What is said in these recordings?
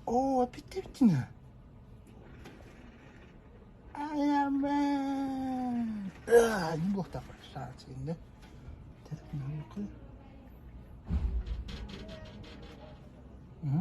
Оо, эппиттээбитин I am man. Не буолуохтаах саатыйында. Угу.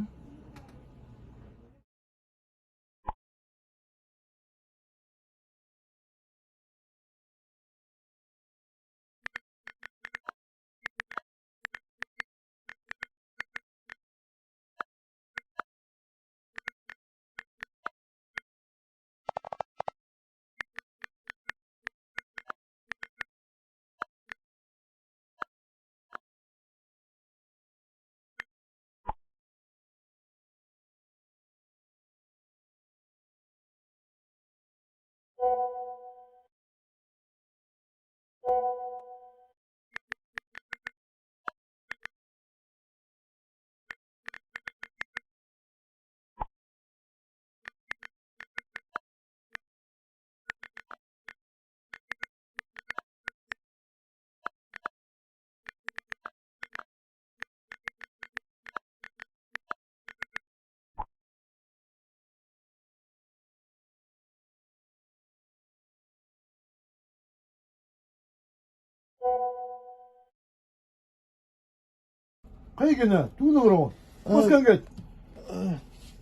Хайа гына, тугун олороҕун? Маскаҥ кэт.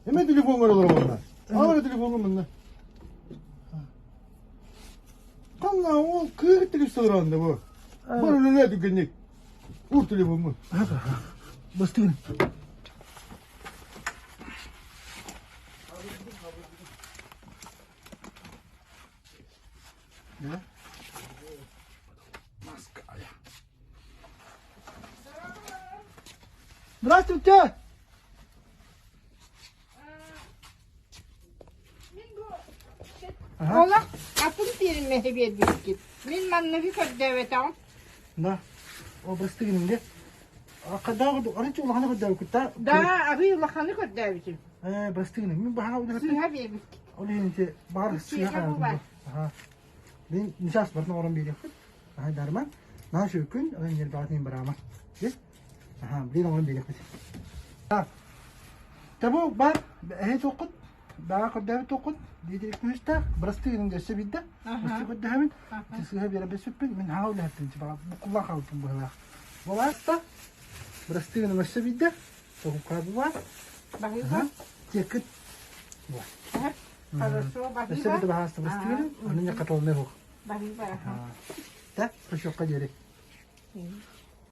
Эмэ телефоҥҥар олороҕун. Аҕара телефоҥҥун манна. Ханна ол кыыр тигис олороҕун да бу. Бар үлэлээ түргэнник. Ур телефоҥҥун. Бастыгын. Здравствуйте! Олох атын пиэрмэһи биэрбиккит. Мин манныгы көрдөөбөтөҕүм. Да. О, бырастыгын Хадаа арыыччы улаханы көрдөөбүккүт Да, арый улаханы көрдөөбүтүм. Э, бырастыгын. Мин баһаа Сыыһа биэрбиккит. Ол иһин ити баар сыыһа Аха. Мин сейчас бартын оҥорон биэриэхпит. Аха, дарма. Наһаа сүркүн, онон ньирбаҕытын бараама. Аха, блин оҥорон биэриэхпит. Табу бар, эһи туоххут, баҕа көрдөөбүт туоххут, диэтирик күһүстээх, бырастыы гының өссө биирдэ, бырастыы көрдөһөбүн, сыыһа биэрэ сүппүн, мин хаал үлэһэттин, баҕа буккуллан хаалбыппын быһыылаах. Буолаатта, бырастыы гының өссө биирдэ, тоһукка бу бар. Баһыыба. Тиэккит. Хорошо, баһыыба. Өссө биирдэ баһаалыста бырастыы гының, аны не каталны хух. Баһыыба. Да, прощёкка диэри.